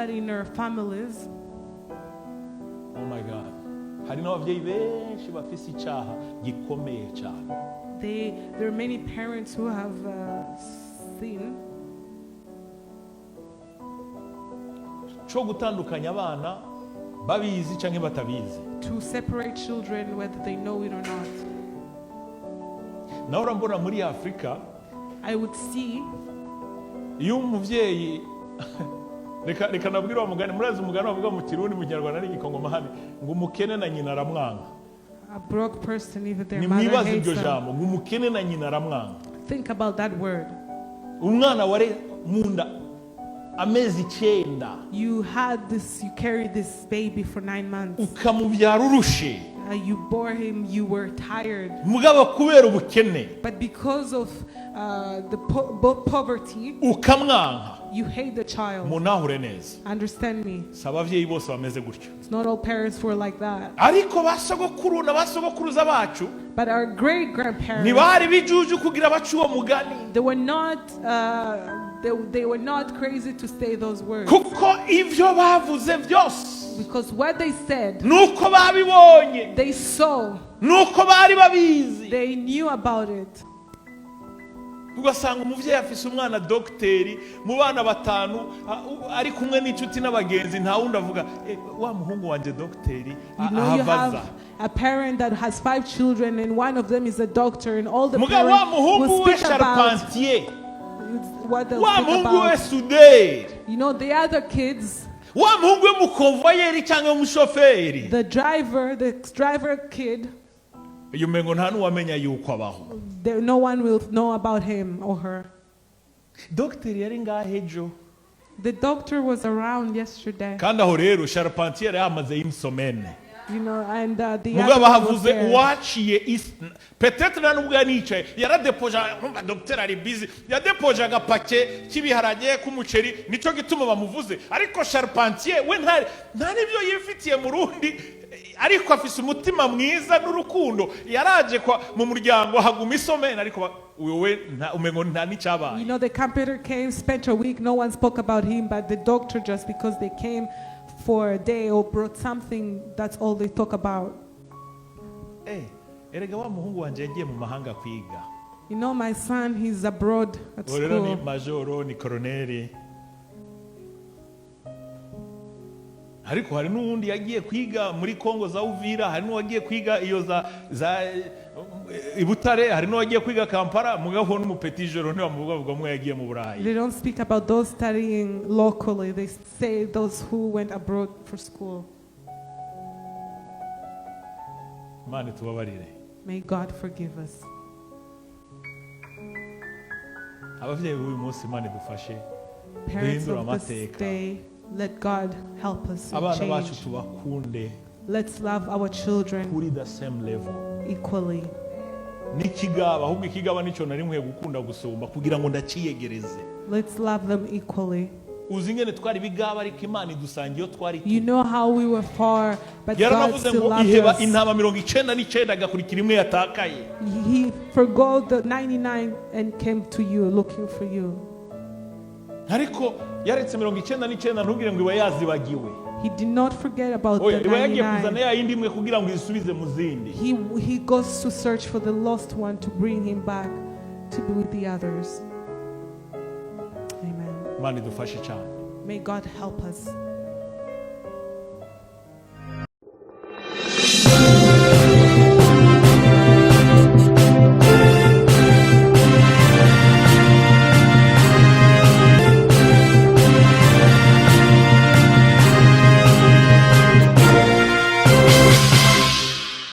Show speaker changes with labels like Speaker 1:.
Speaker 1: that in our families.
Speaker 2: Oh my God, hari n'ababyeyi benshi bafise icyaha gikomeye cyane.
Speaker 1: There are many parents who have sin
Speaker 2: Cyo gutandukanya abana babizi cyangwa batabizi.
Speaker 1: To separate children whether they know it or not.
Speaker 2: Nawe urambona muri Afurika,
Speaker 1: I would see
Speaker 2: iyo umubyeyi, reka reka nabwire wa mugani, murazi umugani bavuga mu Kirundi, mu Kinyarwanda n'Igikongomani, ngo umukene na nyina aramwanga.
Speaker 1: A broke person, even their mother
Speaker 2: Nimwibaze
Speaker 1: hates
Speaker 2: iryo
Speaker 1: them.
Speaker 2: jambo ngo umukene na nyina aramwanga.
Speaker 1: Think about that word.
Speaker 2: Umwana wari mu nda amezi 9,
Speaker 1: You carried this baby for 9 months.
Speaker 2: Ukamubyara urushe,
Speaker 1: You bore him, you were tired.
Speaker 2: Mugabo kubera ubukene,
Speaker 1: But because of the poverty,
Speaker 2: ukamwanka.
Speaker 1: You hate the child.
Speaker 2: Munahure neza.
Speaker 1: Understand me.
Speaker 2: Si ababyeyi bose bameze gutyo.
Speaker 1: It's not all parents who are like that.
Speaker 2: Ariko ba sogokuru na ba sogokuruza bacu
Speaker 1: But our great grandparents,
Speaker 2: ntibari bijuju kugira bace uwo mugani,
Speaker 1: they were not crazy to say those words.
Speaker 2: Kuko ibyo bavuze byose,
Speaker 1: Because what they said,
Speaker 2: nuko babibonye,
Speaker 1: they saw,
Speaker 2: nuko bari babizi.
Speaker 1: They knew about it.
Speaker 2: Ugasanga umubyeyi afise umwana dogiteri, mu bana batanu ari kumwe n'inshuti n'abagenzi, nta wundi avuga: "Eh, wa muhungu wanjye dogiteri."
Speaker 1: You know, you
Speaker 2: Ahavaza.
Speaker 1: Have a parent that has five children and one of them is a doctor, and all the
Speaker 2: Mugabo wa
Speaker 1: parents
Speaker 2: muhungu
Speaker 1: will
Speaker 2: we
Speaker 1: speak about
Speaker 2: charpentier,
Speaker 1: what they'll
Speaker 2: wa
Speaker 1: speak
Speaker 2: muhungu we
Speaker 1: about.
Speaker 2: Suderi,
Speaker 1: The other kids,
Speaker 2: wa muhungu we mukonvoyeri cyangwa umushoferi,
Speaker 1: the driver kid,
Speaker 2: uyu umengo nta n'uwamenya yuko abaho.
Speaker 1: There, no one will know about him or her.
Speaker 2: Dogiteri yari ngaho ejo.
Speaker 1: The doctor was around yesterday,
Speaker 2: Kandi aho rero charpentier yamaze une semaine.
Speaker 1: And the
Speaker 2: Mugabo
Speaker 1: other one was
Speaker 2: havuze
Speaker 1: there.
Speaker 2: uwaciye peut-être nta nubwo yanicaye, yaradepoje. Urumva dogiteri ari busy, yadepoje agapake k'ibiharage, k'umuceri, nicyo gituma bamuvuze. Ariko charpentier we nta n'ibyo yifitiye mu rundi, ariko afise umutima mwiza n'urukundo, yaraje kwa mu muryango haguma i semaine, ariko wewe umengo nta n'icyabaye.
Speaker 1: The carpenter came, spent a week, no one spoke about him, but the doctor, just because they came for a day or brought something, that's all they talk about.
Speaker 2: Eh, erega wa muhungu wanje yagiye mu mahanga kwiga.
Speaker 1: My son, he's abroad at
Speaker 2: Uwo rero ni
Speaker 1: school.
Speaker 2: Majoro, ni koroneri, ariko hari n'uwundi yagiye kwiga muri Kongo za Uvira, hari n'uwagiye kwiga iyo za i Butare, hari n'uwagiye kwiga Kampala, mugabo n'umu petit joro ntibamuvuga, bavuga umwe yagiye mu Burayi.
Speaker 1: They don't speak about those studying locally. They say those who went abroad for school.
Speaker 2: Imana itubabarire.
Speaker 1: May God forgive us.
Speaker 2: Ababyeyi b'uyu munsi, Imana idufashe
Speaker 1: Parents
Speaker 2: duhindure
Speaker 1: of this
Speaker 2: amateka.
Speaker 1: Day, let God help us and
Speaker 2: Abana bacu
Speaker 1: change.
Speaker 2: Tubakunde
Speaker 1: Let's love our children
Speaker 2: kuri the same level
Speaker 1: equally.
Speaker 2: N'ikigaba, ahubwo ikigaba nicyo nari nkwiye gukunda gusumba kugira ngo ndaciyegereze.
Speaker 1: Let's love them equally.
Speaker 2: Uzi ingene twari bigaba, ariko Imana idusanga iyo twari
Speaker 1: You
Speaker 2: turi.
Speaker 1: Know how we were far, but God
Speaker 2: Yaranavuze
Speaker 1: still
Speaker 2: ngo
Speaker 1: loved
Speaker 2: iheba
Speaker 1: us.
Speaker 2: intama 99 agakurikira imwe yatakaye.
Speaker 1: He forgot the 99 and came to you looking for you.
Speaker 2: Ariko yaretse 99, ntugire ngo iba yazibagiwe.
Speaker 1: He did not forget about
Speaker 2: Oya,
Speaker 1: the
Speaker 2: iba yagiye kuzana
Speaker 1: 99.
Speaker 2: ya yindi imwe kugira ngo isubize mu zindi.
Speaker 1: He goes to search for the lost one to bring him back to be with the others. Amen.
Speaker 2: Imana idufashe cyane.
Speaker 1: May God help us.